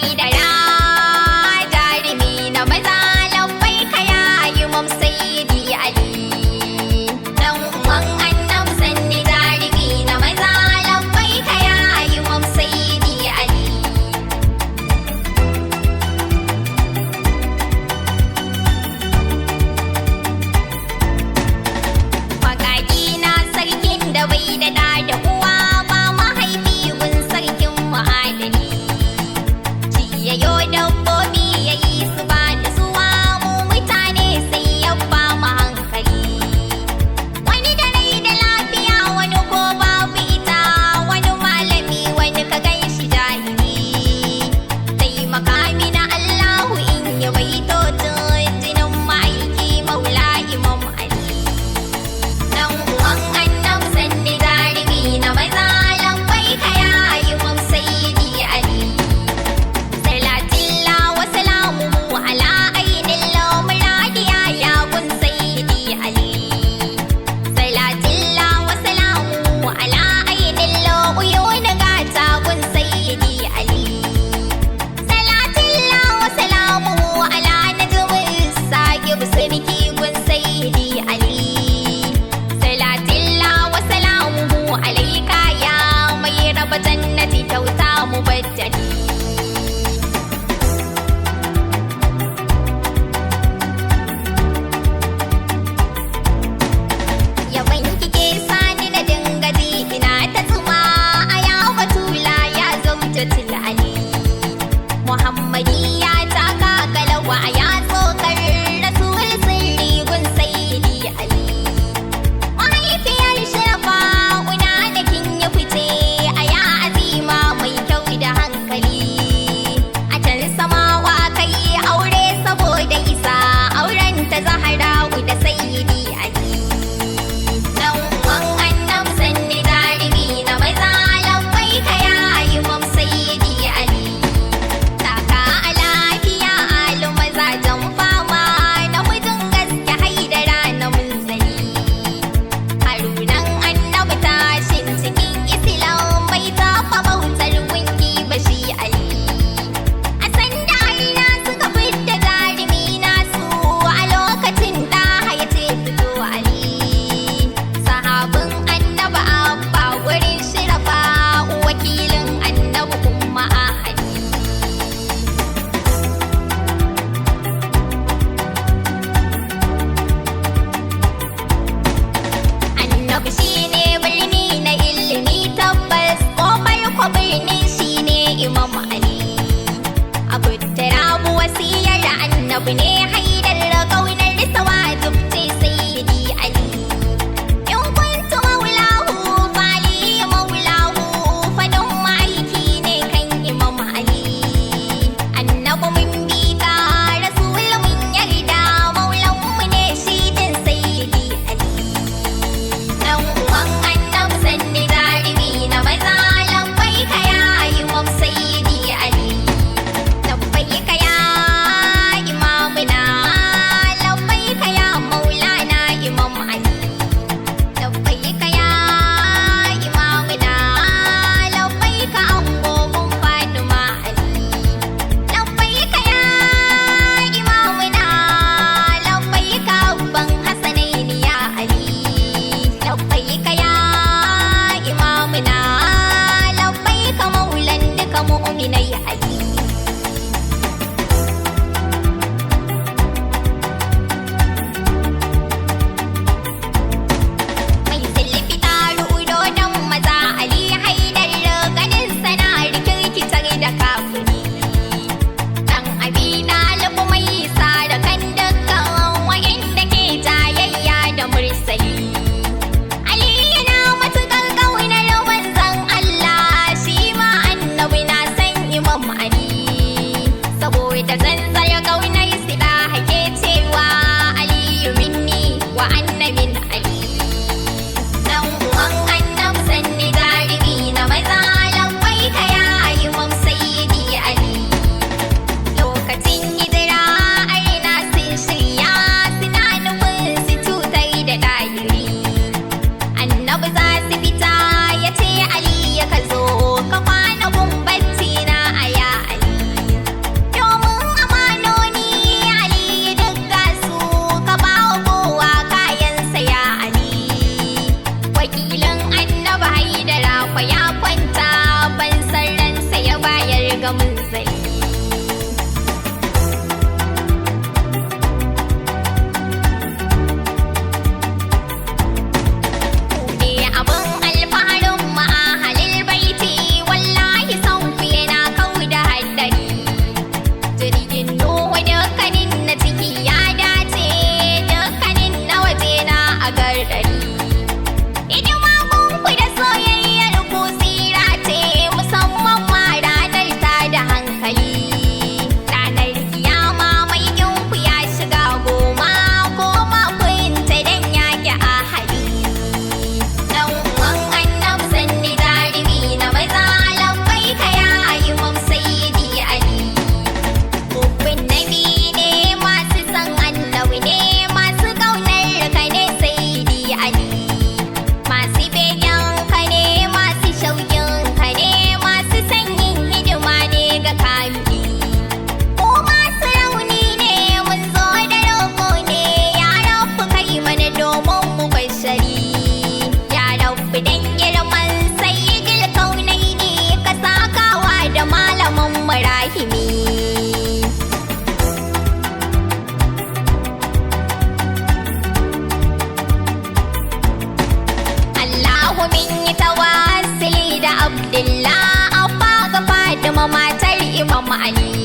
Haidara jarumi na maza labbaika ya Imam Sayyidi Ali. Dan uwan Annabi sanni jarumi na maza labbaika ya Imam Sayyidi Ali. Makaki na sarkin da bai da da da uwa ba mahaifi gun sarkin mu'adali. Shi yayo dabbobi ya yi su ba da suwa mu mutane sai ya ba mu hankali. Wani da rai da lafiya wani ko babu ita wani malami wani ka gan shi jahili. Taimaka mini Allahu in yi baitocin jinin ma'aiki maula Imam Ali. Dan uwan Annabi sanni jarumi na maza labbaika ya Imam Sayyidi Ali. Salatillah wa salamuhu ala ainil muradiya ya gun Sayyidi Ali. Salatillah wa salamuhu ala ainil uyun gata gun Sayyidi Ali. Salatillah wa salamuhu ala najmin saqib sirki gun Sayyidi Ali. Salatillah wa salamuhu alaika ya mai raba jannati kyauta mubaddali. Yaban kike sani na dinga ji ina ta tsuma a ya batula ya zaujatul Ali. Muhammadi ya taka galawa ya tsokar Rasul sirri gun Sayyidi Ali. Mahaifiyar Shirafa una da kin yi fice a ya azima mai kyau da hankali. A can samawa kai aure saboda isa auren ta Zahra'u da Sayyidi Ali. Dan uwan Annabi sanni jarumi na maza labbaika ya Imam Sayyidi Ali. Taka a lafiya alu mazajen fama namijin gaske haidara na munzali. Harunan Annabi tashin cikin Islam bai taɓa bautar gunki ba shi Ali. A sanda Allah suka fidda jarumi nasu a lokacin da ya ce fito Ali. Sahabin Annabi Abba wurin shirafa wakilin Annabi kuma ahadi. Annabi shine birni na ilimi tabbas kofar kwa birnin shine Imam Ali. Abu Turabu wasiyar Annabi ne haidar kaunar sa wajib ce Sayyidi Ali. In kuntu maulahu fali maulahu fadin ma'aiki ne kan Imam Ali. Annabi mun bi ka Rasul mun yarda maulan mu ne shi din Sayyidi Ali. Dan uwan Annabi sanni jarumi na maza labbaika ya Imam Sayyidi Ali. Labbaika ya imamuna labbaika ya maulana Imam Ali. Labbaika ya imamuna labbaika angogon Fatima Ali. Labbaika ya imamuna labbaika abban Hassanaini ya Ali. Labbaika ya imamuna labbaika maulan duka mu'minai Ali. Mai silfi taru dodon maza Ali haidar ganin sana rikirkitar da kafiri. Dan abi ɗalibu mai sa da kan dukkan wa'inda ke jayayya da mursali. Ali yana matuƙar ƙaunar manzon Allah shi ma annabi na san Imam Ali. Abdullah, Abba ga Fatima matar Imam Ali.